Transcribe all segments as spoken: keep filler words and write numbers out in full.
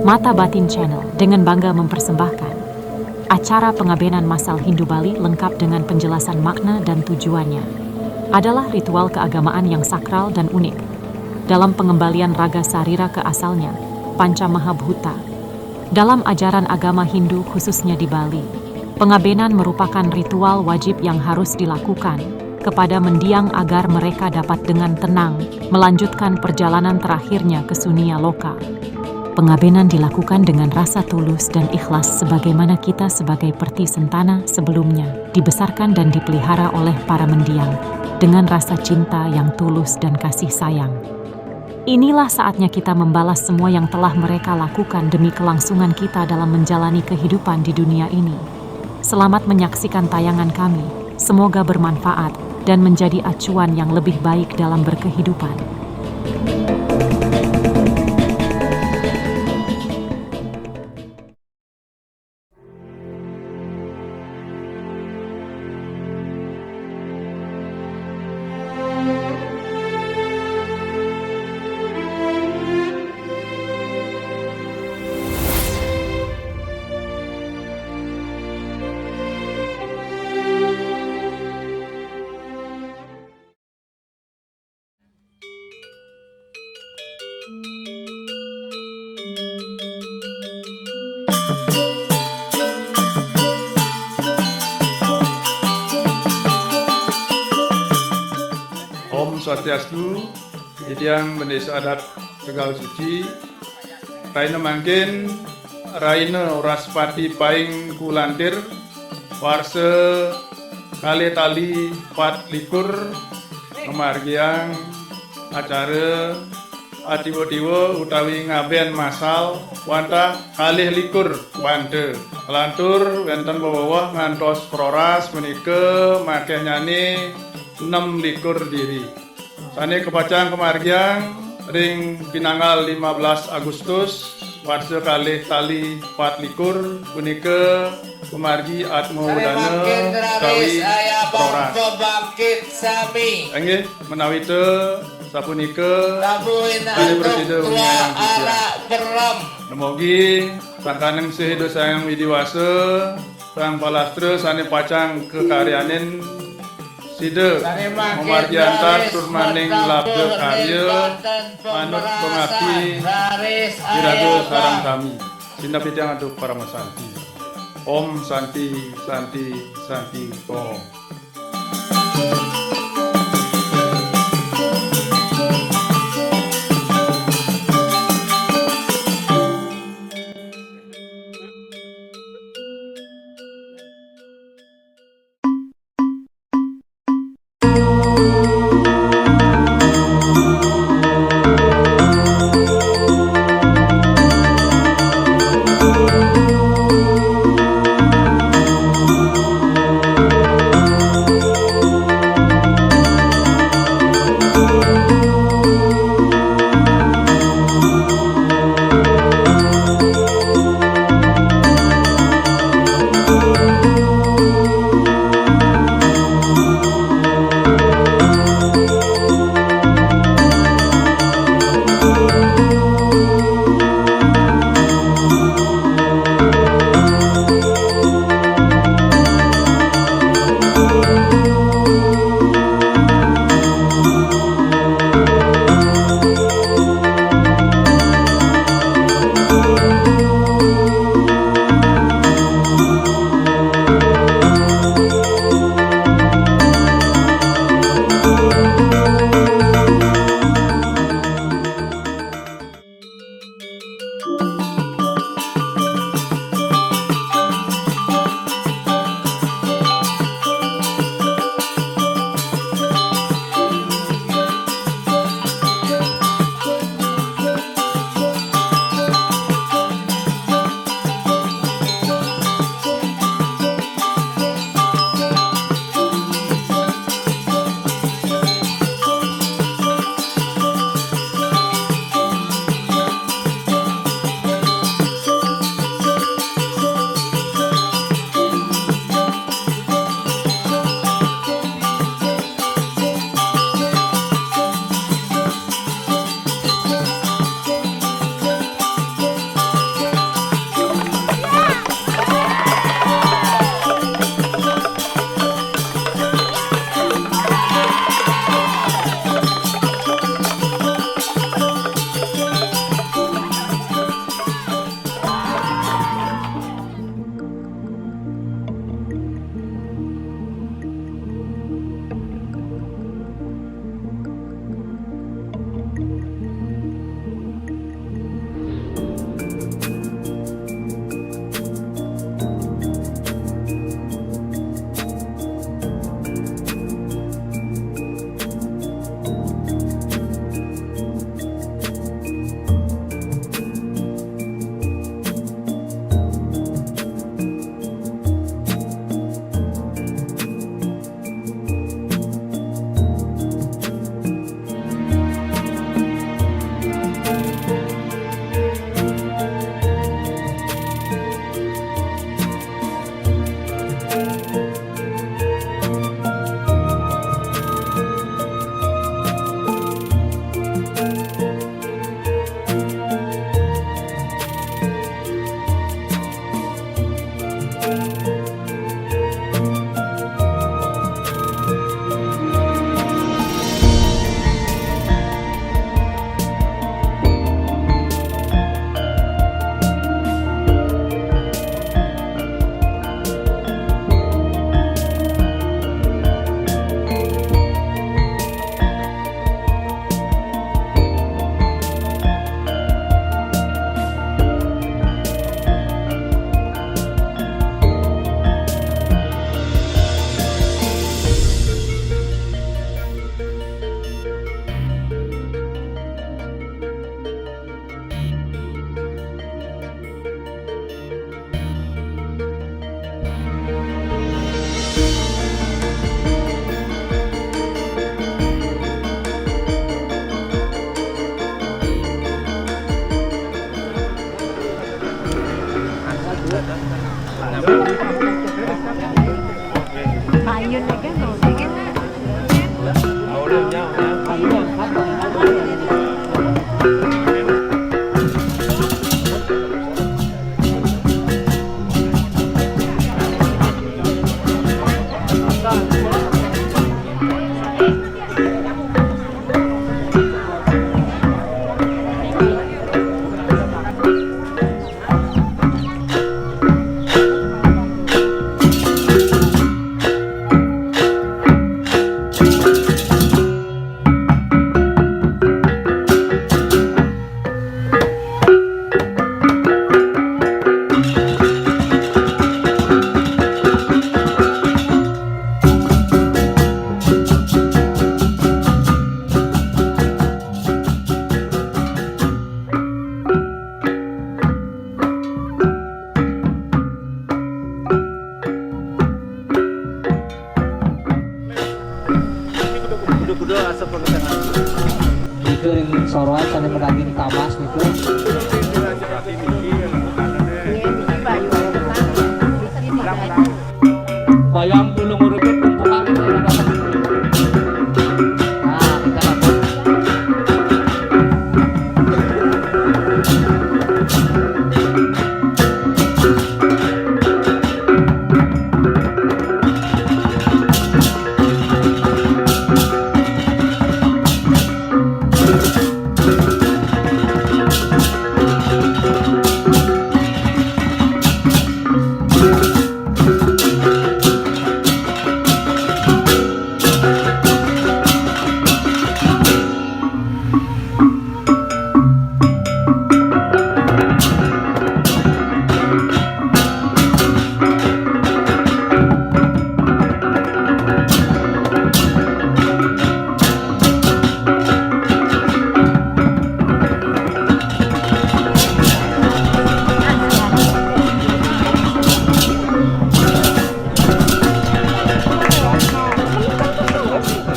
Mata Batin Channel dengan bangga mempersembahkan acara pengabenan masal Hindu Bali lengkap dengan penjelasan makna dan tujuannya. Adalah ritual keagamaan yang sakral dan unik dalam pengembalian raga sarira ke asalnya, Panca Mahabhuta. Dalam ajaran agama Hindu, khususnya di Bali, pengabenan merupakan ritual wajib yang harus dilakukan kepada mendiang agar mereka dapat dengan tenang melanjutkan perjalanan terakhirnya ke sunia loka. Pengabenan dilakukan dengan rasa tulus dan ikhlas, sebagaimana kita sebagai perti sentana sebelumnya dibesarkan dan dipelihara oleh para mendiang dengan rasa cinta yang tulus dan kasih sayang. Inilah saatnya kita membalas semua yang telah mereka lakukan demi kelangsungan kita dalam menjalani kehidupan di dunia ini. Selamat menyaksikan tayangan kami. Semoga bermanfaat dan menjadi acuan yang lebih baik dalam berkehidupan. Om Swastiastu, titiang Bendesa Adat Tegal Suci. Raina mangkin, raina Wraspati Paing Kulantir, warsa kalih tali pat likur, ngamargiang acara atiwa-tiwa utawi ngaben masal wantah kalih likur wanta. Lantur wenten weweh ngantos proras punika makehnyané nem likur diri. Sané kapacang kamargiang ring pinanggal lima belas Agustus, warsa kalih tali pat likur, punika pamargi Atma Wedana utawi proras. Inggih, menawita sapunika, sané prasida uningayang titiang. Dumugi sangkaning sih dosayang widiwasa, sang palastra sané pacang kakaryanin sida mamargi antar tur maning labda karya manut pangapti iraga sareng sami. Sineb titiang antuk paramasanti. Om Santi, Santi, Santi, Om. Kuda-kuda asa perketangan. Nika ring soroan sane madaging tamas nika. Bayam tulung uripin tumpukan. Nah, kita dapat.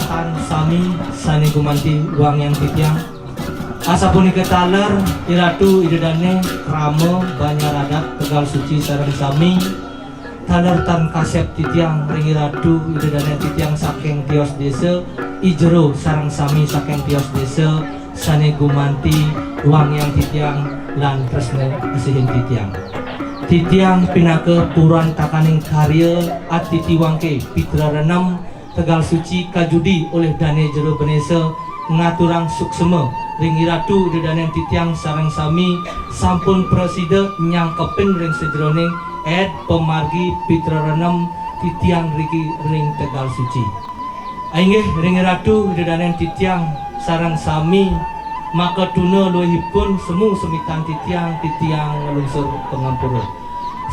Tan sami sane gumanti wangiang titiang. Asapunika taler Iratu Ida Dane Krama Banjar Adat Tegal Suci sareng sami. Taler tan kasep titiang ring Iratu Ida Dane titiang saking tios desa, I Jero sareng sami saking tios desa sane gumanti wangiang titiang lan tresna asihin titiang. Titiang pinaka purantakaning karya Atiti Wangke Pitra Renem Tegal Suci kajudi olih Dane Jero Benesa ngaturang suksema ring Iratu Ida Dane titiang sareng sami sampun prasida nyangkepin ring sajeroning ed pamargi Pitra Renem titiang riki ring Tegal Suci. Inggih ring Iratu Ida Dane titiang sareng sami makatuna luihipun semu semitan titiang, titiang nglungsur pangampura.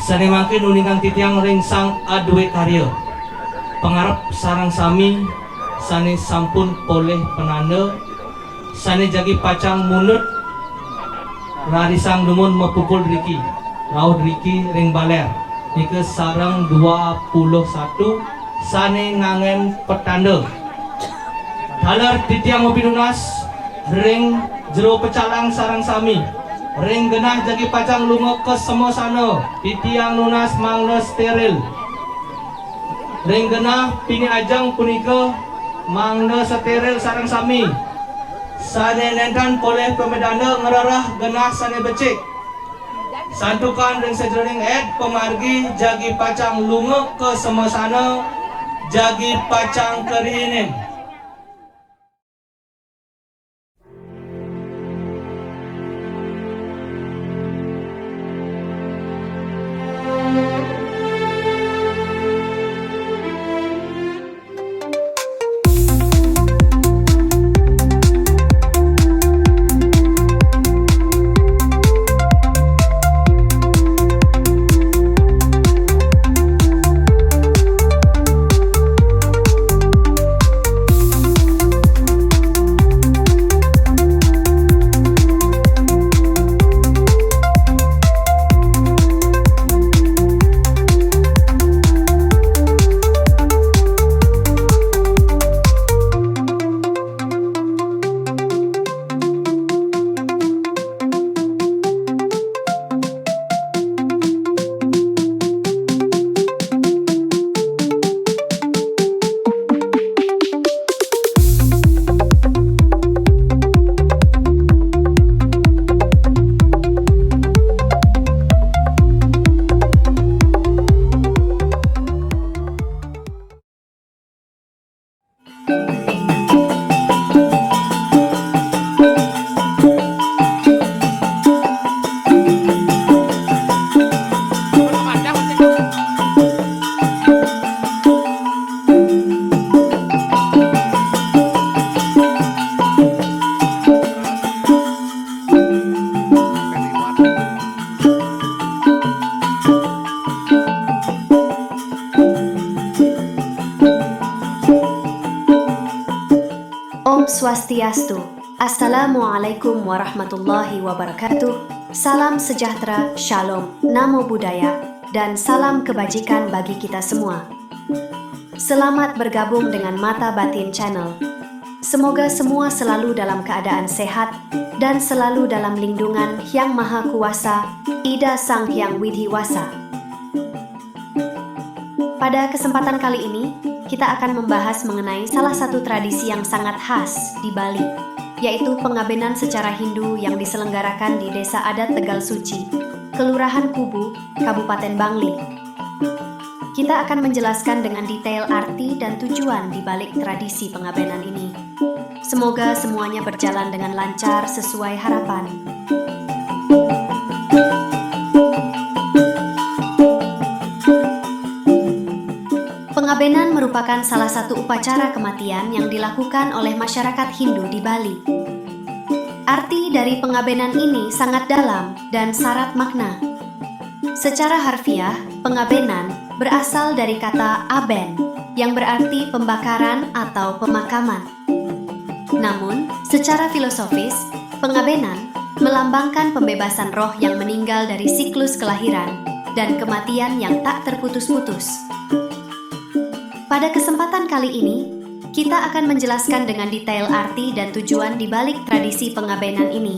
Sane mangkin uningang titiang ring Sang Adwe Karya. Pangarep sareng sami sane sampun polih pananda, sane jagi pacang mundut rarisang dumun mapupul driki, rauh driki ring baler. Nika sareng dua puluh satu sane nganggen petanda. Taler titiang mapinunas ring Jero Pecalang sareng sami. Ring genah jagi pacang lunga ka semasana, titiang nunas mangda steril. Ring genah pinih ajeng punika mangda steril sareng sami. Sane nenten polih pamedanda ngrereh genah sane becik. Santukan ring sajeroning ed pamargi jagi pacang lunga ka semasana, jagi pacang karihinin. Om Swastiastu. Assalamualaikum warahmatullahi wabarakatuh. Salam sejahtera, shalom, namo buddhaya, dan salam kebajikan bagi kita semua. Selamat bergabung dengan Mata Batin Channel. Semoga semua selalu dalam keadaan sehat dan selalu dalam lindungan Hyang Maha Kuasa, Ida Sang Hyang Widhi Wasa. Pada kesempatan kali ini, kita akan membahas mengenai salah satu tradisi yang sangat khas di Bali, yaitu pengabenan secara Hindu yang diselenggarakan di Desa Adat Tegal Suci, Kelurahan Kubu, Kabupaten Bangli. Kita akan menjelaskan dengan detail arti dan tujuan di balik tradisi pengabenan ini. Semoga semuanya berjalan dengan lancar sesuai harapan. Pengabenan merupakan salah satu upacara kematian yang dilakukan oleh masyarakat Hindu di Bali. Arti dari pengabenan ini sangat dalam dan syarat makna. Secara harfiah, pengabenan berasal dari kata aben, yang berarti pembakaran atau pemakaman. Namun, secara filosofis, pengabenan melambangkan pembebasan roh yang meninggal dari siklus kelahiran dan kematian yang tak terputus-putus. Pada kesempatan kali ini, kita akan menjelaskan dengan detail arti dan tujuan di balik tradisi pengabenan ini.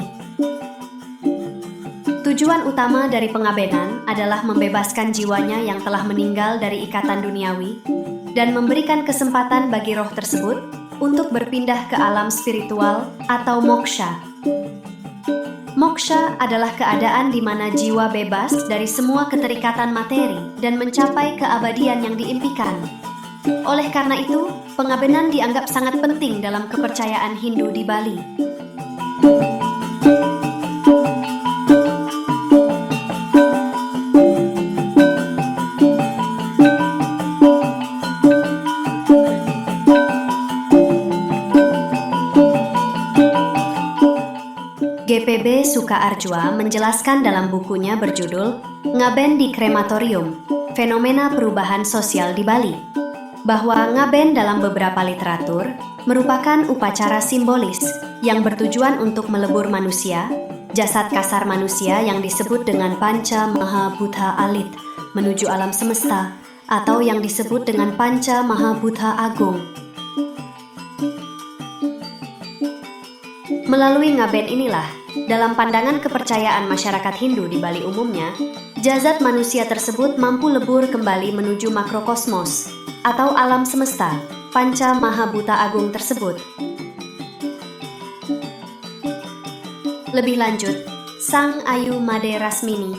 Tujuan utama dari pengabenan adalah membebaskan jiwanya yang telah meninggal dari ikatan duniawi dan memberikan kesempatan bagi roh tersebut untuk berpindah ke alam spiritual atau moksha. Moksha adalah keadaan di mana jiwa bebas dari semua keterikatan materi dan mencapai keabadian yang diimpikan. Oleh karena itu, pengabenan dianggap sangat penting dalam kepercayaan Hindu di Bali. G P B Suka Arjwa menjelaskan dalam bukunya berjudul Ngaben di Krematorium, Fenomena Perubahan Sosial di Bali, bahwa ngaben dalam beberapa literatur merupakan upacara simbolis yang bertujuan untuk melebur manusia, jasad kasar manusia yang disebut dengan Panca Maha Bhuta Alit, menuju alam semesta, atau yang disebut dengan Panca Maha Bhuta Agung. Melalui ngaben inilah, dalam pandangan kepercayaan masyarakat Hindu di Bali umumnya, jasad manusia tersebut mampu lebur kembali menuju makrokosmos atau alam semesta, Panca Maha Bhuta Agung tersebut. Lebih lanjut, Sang Ayu Made Rasmini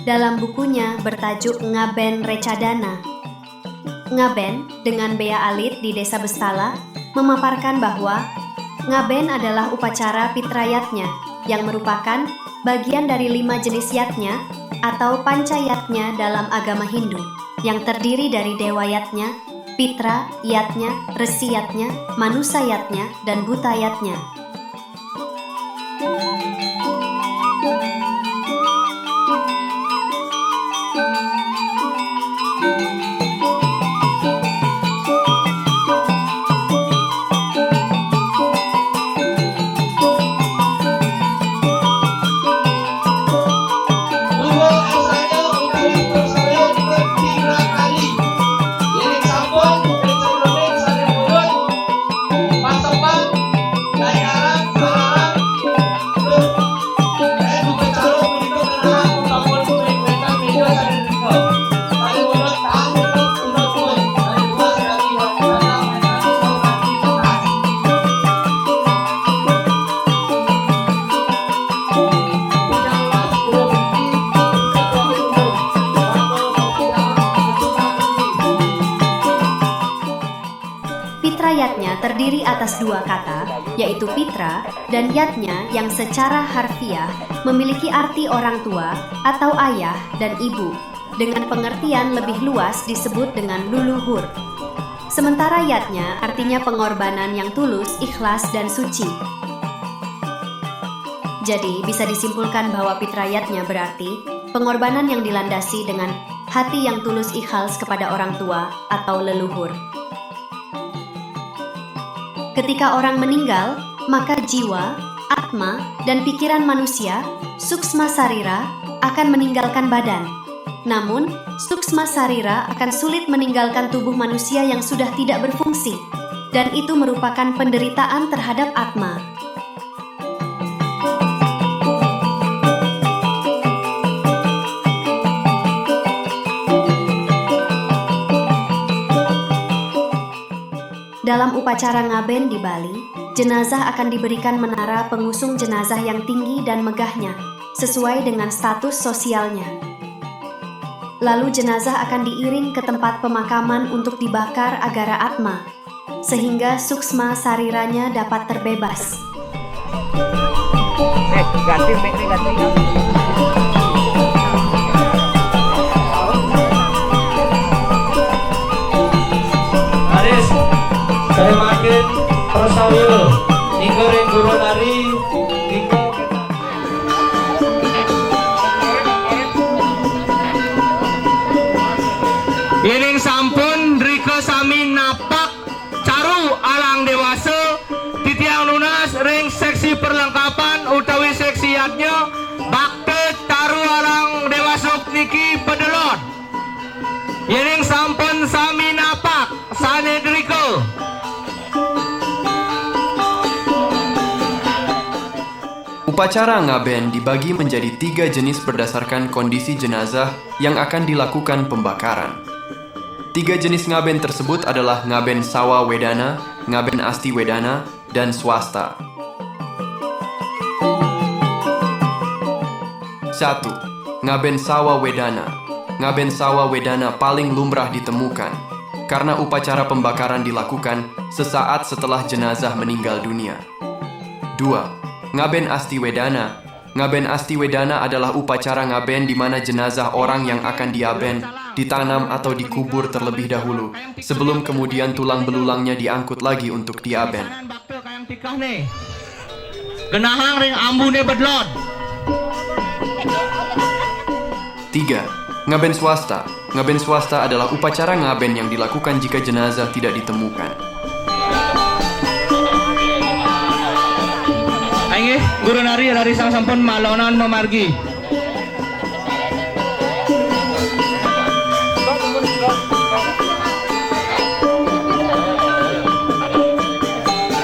dalam bukunya bertajuk Ngaben Recadana, Ngaben dengan bea alit di Desa Bestala memaparkan bahwa ngaben adalah upacara pitrayatnya yang merupakan bagian dari lima jenis yatnya atau panca yatnya dalam agama Hindu, yang terdiri dari dewa yatnya, pitra yatnya, resi yatnya, manusa yatnya, dan bhuta yatnya. Pitra yatnya terdiri atas dua kata, yaitu pitra dan yatnya, yang secara harfiah memiliki arti orang tua atau ayah dan ibu, dengan pengertian lebih luas disebut dengan luluhur. Sementara yatnya artinya pengorbanan yang tulus, ikhlas, dan suci. Jadi, bisa disimpulkan bahwa pitra yatnya berarti pengorbanan yang dilandasi dengan hati yang tulus ikhlas kepada orang tua atau leluhur. Ketika orang meninggal, maka jiwa, atma, dan pikiran manusia, suksma sarira, akan meninggalkan badan. Namun, suksma sarira akan sulit meninggalkan tubuh manusia yang sudah tidak berfungsi, dan itu merupakan penderitaan terhadap atma. Dalam upacara ngaben di Bali, jenazah akan diberikan menara pengusung jenazah yang tinggi dan megahnya, sesuai dengan status sosialnya. Lalu jenazah akan diiring ke tempat pemakaman untuk dibakar agara atma, sehingga suksma sariranya dapat terbebas. Eh, ganti mic nih, ganti. Aris, saya makin persawi lo. Ninggo ring guru nari, ninggo. Yening sampun rika sami napak caru alang dewasa, titiang nunas ring seksi perlengkapan utawi seksi yadnya bakta caru alang dewasa niki pedelon. Yening sampun sami napak, sane drika. Upacara ngaben dibagi menjadi tiga jenis berdasarkan kondisi jenazah yang akan dilakukan pembakaran. Tiga jenis ngaben tersebut adalah ngaben sawa wedana, ngaben asti wedana, dan swasta. Satu. Ngaben sawa wedana. Ngaben sawa wedana paling lumrah ditemukan karena upacara pembakaran dilakukan sesaat setelah jenazah meninggal dunia. Dua. Ngaben asti wedana. Ngaben asti wedana adalah upacara ngaben di mana jenazah orang yang akan diaben ditanam atau dikubur terlebih dahulu, sebelum kemudian tulang belulangnya diangkut lagi untuk diaben. Genahang ring ambune bedlon. Tiga. Ngaben swasta. Ngaben swasta adalah upacara ngaben yang dilakukan jika jenazah tidak ditemukan. Inggih, guru nari, rarisang sampun malonan mamargi.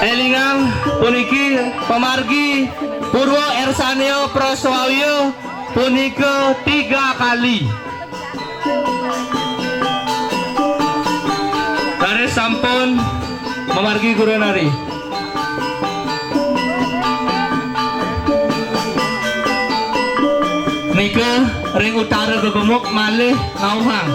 Elingang puniki pamargi purwa ersaneo praswawya punika tiga kali. Raris sampun mamargi guru nari. Nika ring utara gegemuk malih ngauhang.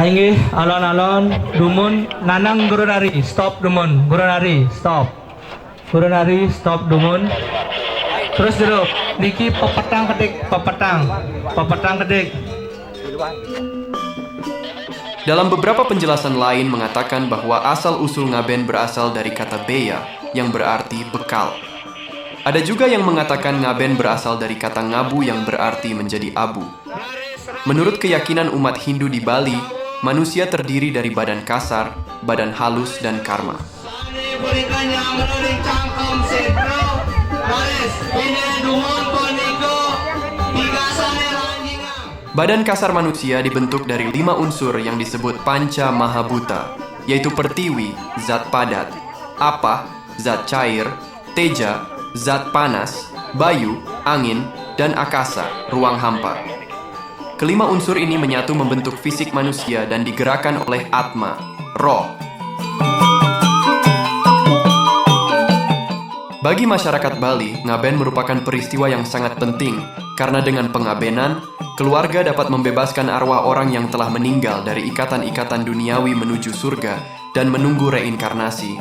Inggih, alon-alon, dumun, nanang guru nari, stop dumun, guru nari, stop. Guru nari, stop dumun. Terus duduk, niki pepetang kedik, pepetang, pepetang kedik. Dalam beberapa penjelasan lain mengatakan bahwa asal-usul ngaben berasal dari kata beya yang berarti bekal. Ada juga yang mengatakan ngaben berasal dari kata ngabu yang berarti menjadi abu. Menurut keyakinan umat Hindu di Bali, manusia terdiri dari badan kasar, badan halus, dan karma. Badan kasar manusia dibentuk dari lima unsur yang disebut panca mahabhuta, yaitu pertiwi, zat padat, apah, zat cair, teja, zat panas, bayu, angin, dan akasa, ruang hampa. Kelima unsur ini menyatu membentuk fisik manusia dan digerakkan oleh atma, roh. Bagi masyarakat Bali, ngaben merupakan peristiwa yang sangat penting karena dengan pengabenan, keluarga dapat membebaskan arwah orang yang telah meninggal dari ikatan-ikatan duniawi menuju surga dan menunggu reinkarnasi.